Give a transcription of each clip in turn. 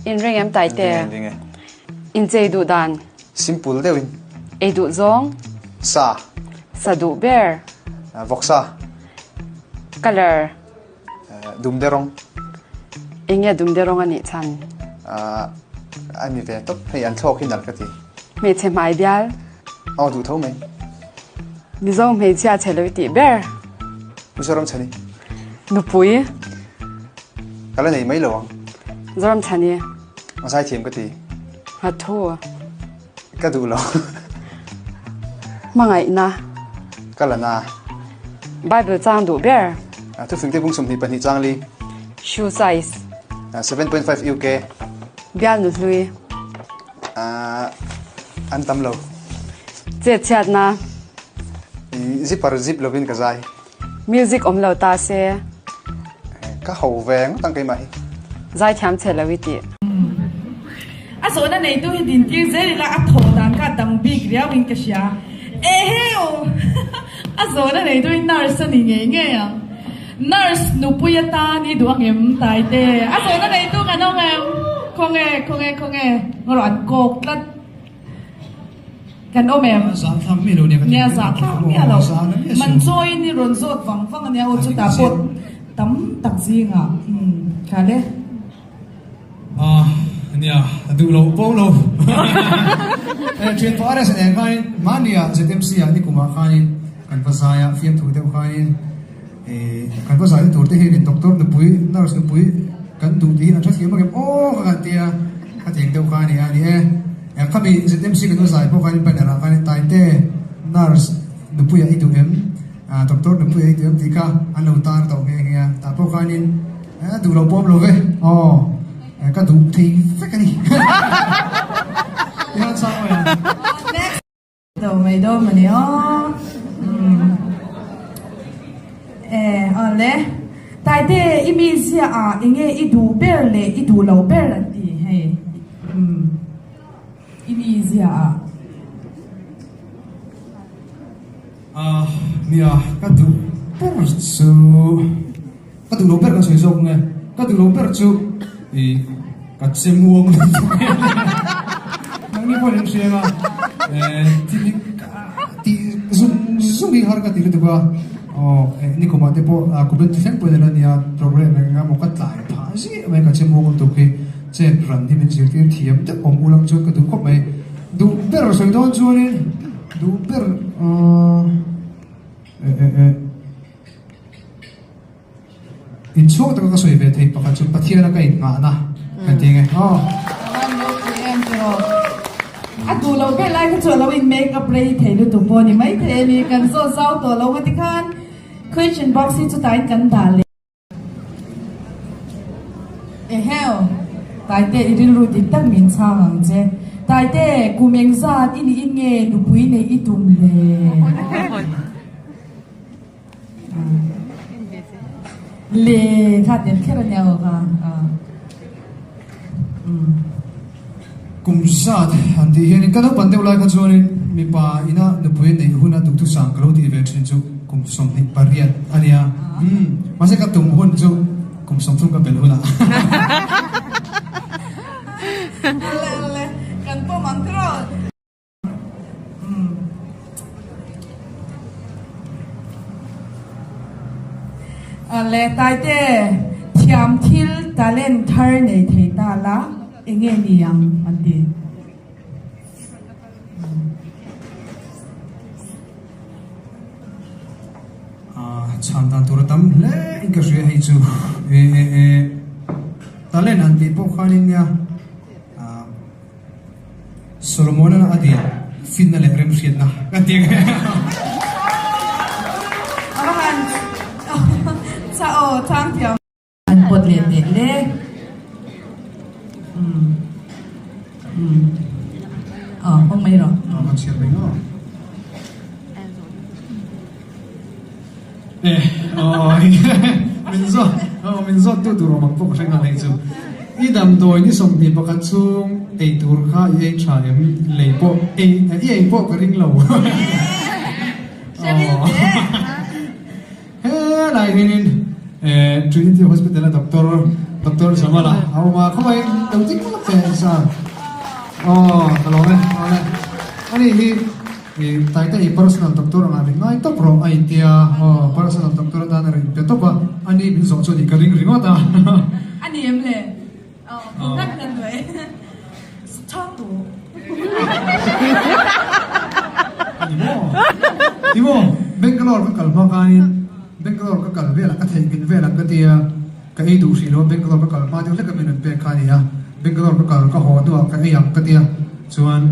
In ring em Taite? In ring e. In chei duh dan? Simple deuh in. Ei duh zawng? Sa. Sa duh ber? Vawksa. Colour? Dumde rawng. Enge dumde rawng a nih chhan? A ni ve tawp. Hei an thlawk hi nalh ka ti. Hmeichhe hmai bial? Aw duh tho mai. Mizo hmeichhia chhe lo i tih ber? Mizoram chhani. Nupui? Ka la nei mai lo ang. Zoram chhani? A zaithiam ka ti. Nghathu? Ka duh lo. Hmangaihna. Ka la na. Bible chang duh ber. Thufingte bung 22 chang li. Shoe size. 7.5 UK. Bial nu hlui. An tam lo. Chet chhiatna. Zipper zip lovin ka zai. Music awm lo ta se. Ka ho ve ngawt ang keimah hi. Zaithiam che lo i tih. A zawhna neitu hi dintir zel ila a thaw dan kha a dang bik riau in ka hria. Eheu! A zawhna neitu hi nurse a ni ngei ngei ang. Nurse nupui atan i duh angem Taite? A zawhna neitu kan awm em? Khawnge, khawnge, khawnge? Ngaw rawh an kawk tlat. Kan awm em? Zahthlak miah lo nia ka ti. Nia zahthlak miah lo. Man chawiin i rawn zawt vang vang ania aw chutah pawh tam tak zingah kha le. Ah nia a duh lo pawh lo. Thian pawh RS nen khanin mahnia ZMC ah nikumah khanin kan va zai a fiamthu deuh khanin kan va zai na tur te hianin doctor nupui nurse nupui kan duh tih hi an hrethiam ang em aw ka kan tia ka teng deuh kha a ni a ni e. Khami ZMC kan va zai pawh khanin banner ah khanin Taite nurse nupui ah i duh em doctor nupui ah i duh em tih kha an lo tar tawh nghe nghe a tah pawh khanin a duh lo pawm lo ve aw ka duh thei vek a ni. Tihian chang mai ang. Do mai do mani aw. E awle. Taite i mi zia a enge i duh ber leh i duh lo ber an ti hei. I mi zia a. Ah nia ka duh ber chu ka duh lo ber ka sawi zawk nge ka duh lo ber chu i ka che muang lutuk nangni pawh in hria a eh thil hi ti zung zung hi har ka ti lutuk a aw nikumah te pawh kumin thleng pawhin a la nia program eng emaw ka tlai phah ziah mai ka che muang lutuk hi chet ran hi min zirtir thiam deuh awm ulang chuan ka duh khawp mai duh ber sawi dawn chuanin Duh ber eh eh eh inchhuak taka ka sawi ve thei pakhat chu Pathiana ka innghahna kan ti nge aw. A duh loh ber lai kha chu a lo in make up rei thei lutuk pawh a ni maithei a ni kan zawt zau tawh lo nga tikhan question box hi chutain kan dah leh. Eheu, Taite i rilru dik tak min chhang ang che. Taite, kum engzat i nih in nge nupui neih i tum le? Le, kha tel kher a nia aw kha. Kum zat han tih hianin ka naupang deuh lai kha chuanin mipa ina nupui neih huna duhthusang ka lo tih ve thin chu kum 28 a nia. Umm, mahse ka tum hun chu kum 30 ka bel hunah. Ale ale, kan pawm ang tiraw. Le Taite, thiam thil talent thar nei thei ta la, enge ni ang an ti. Chhan dan tur a tam hle in ka hria hei chu e e e talent han tih pawh khanin nia. Solomon-a a dil finna leh remhriatna ka ti ang e. A va han cha aw chang thiam. An pawt leh teh le. Umm umm aw hawng mai rawh. Aw kan chhiar mai maw. Eh aw min zawt aw min zawt tu tur awm ang pawh ka hre nghal hei chu. I damdawi ni 21 chhung ei tur kha i ei tha em lei pawh ei i ei pawh ka ring lo. Helai hianin Trinity Hospital a doctor. Doctor Zamala a awm a, khawmai lo ding lawk teh sir. Aw ka lawm e, awle. Ani hi i Taite i personal doctor anga min ngai tawp rawh a intia, aw personal doctor atan a rawn inpe tawp a, ani min zawh chu ni ka ring ringawt a. A ni em le? Aw, bu nghat nghat mai. Chhangtu. Ni maw? Ni maw? Bangalore ka kal hma khanin Bangalore ka kal velah ka theihnghilh velah ka tia ka ei duh hrih lo a Bangalore ka kal hma deuh hlek a min rawn pek kha a ni a Bangalore ka kal ka haw hnuah ka ei ang ka tia chuan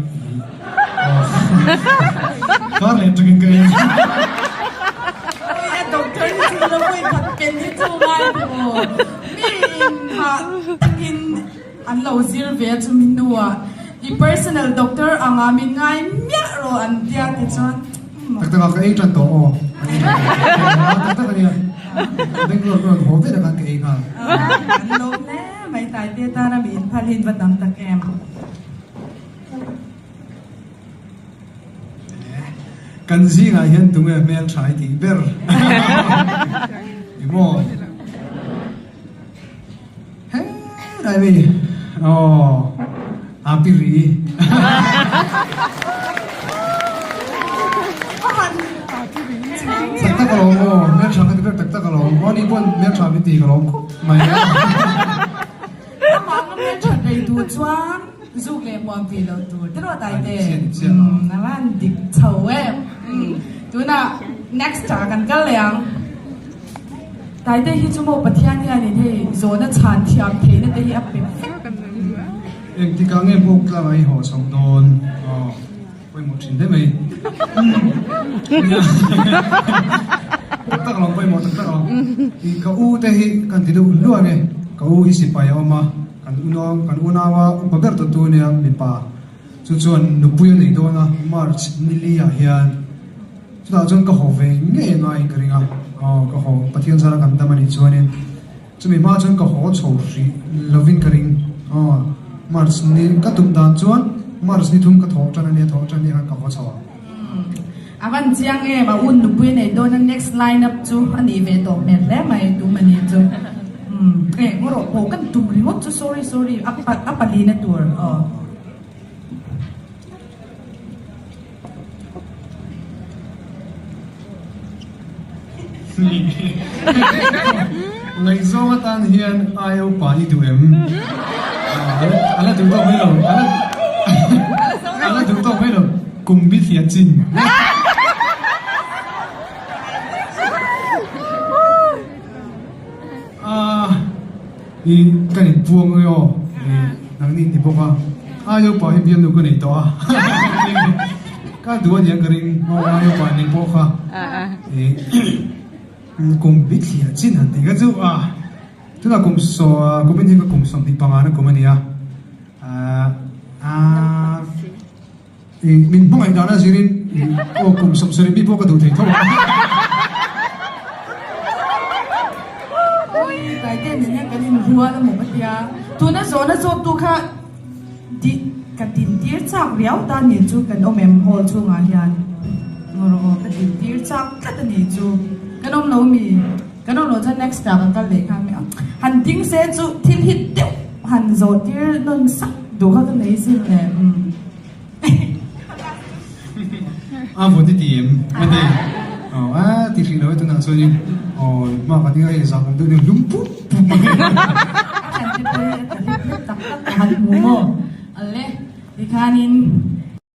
kar leh tangin ka ei A doctor hi chu la vawi khat pen hi chu ngai maw? Mi in hah takin An lo zir ve a chumi hnuah i personal doctor anga min ngai miah rawh an tia ti chuan Tak tak a ka ei tan tawh aw. Tak tak a nia. Bangalore ka rawn haw vel a khan ka ei nghal. An lo hle mai Taite tana mi inphal hi in va tam tak em. Kan zingah hian tunge hmel tha i tih ber? Eng maw? Helai mi aw a pi ri. Tak tak alawm aw hmel tha ka ti ber tak tak alawm aw ni pawn hmel tha min ti ka lawm khawp mai a. Amah nga hmel that rei duh chuan zuk leh hmuam tih loh tur te rawh Taite. A van dik chho em. Tunah next ah kan kal leh ang. Taite hi chu maw Pathian hianin hei zawhna chhan thiam theihna te hi a pe vek. Engtikah nge bawk tlang a i haw chhoh dawn? Aw, pawimawh thin hle mai. Tak tak alawm, pawimawh tak tak alawm. I ka u te hi kan ti deuh hluah nge, ka u hi sipai a awm a, kan unau kan unaua upa ber tawhtu ania mipa. Chu chuan nupui a nei dawn a, March nili ah hian. Chutah chuan ka haw ve ngei a ngaiin ka ring a, aw ka haw Pathian zara kan dam a nih chuanin chumi hma chuan ka haw chho hrih lovin ka ring, aw March ni ka tum dan chuan March ni thum ka thawh tan a nia thawh tan ni khan ka haw chho ang. A van chiang em a un nupui a nei dawn a next line up chu a nih ve tawh hmel hle mai tum a nih chu umm eh ngaw rawh pawh kan tum ringawt chu sorry sorry a a palina tur aw. Ngaihzawng atan hian ai upa i duh em? A la duh tawk mai lo. A la duh tawk mai lo. Kum bi thliah chin. I kan in puang nge aw i nangni in ti bawk a ai upa hi bialnu ka nei tawh a ka duh a niang ka ring aw ai upa ning pawh kha i kum bi thliah chin han tih kha chu a tunah kum saw kum in hi ka kum 25 na kum a ni a a I min hmangaih dan a zirin aw kum 70 mi pawh ka duh thei tho a. Ui Taite nen hian kan inrual a maw ka tia. Tuna zawhna zawttu kha di ka dintir chak riau ta ni chu kan awm em hall chhungah hian. Ngaw rawh aw ka dintir chak tlat a ni chu. Kan awm lo mi? Kan awm lo chuan next ah kan kal leh kha a. Han ding se chu thil hit deuh han zawh tir nawn sak duh kha ka nei sin le. Umm. A vawt i ti em? A ti. Aw a ti hrih lo e tunah chuanin aw hma ka ding a hei zah awm deuh deuh lum pup pup mai. A thian te pawh hi a ta hlep hlep tak tak ka han hmu maw? Ale tikhanin.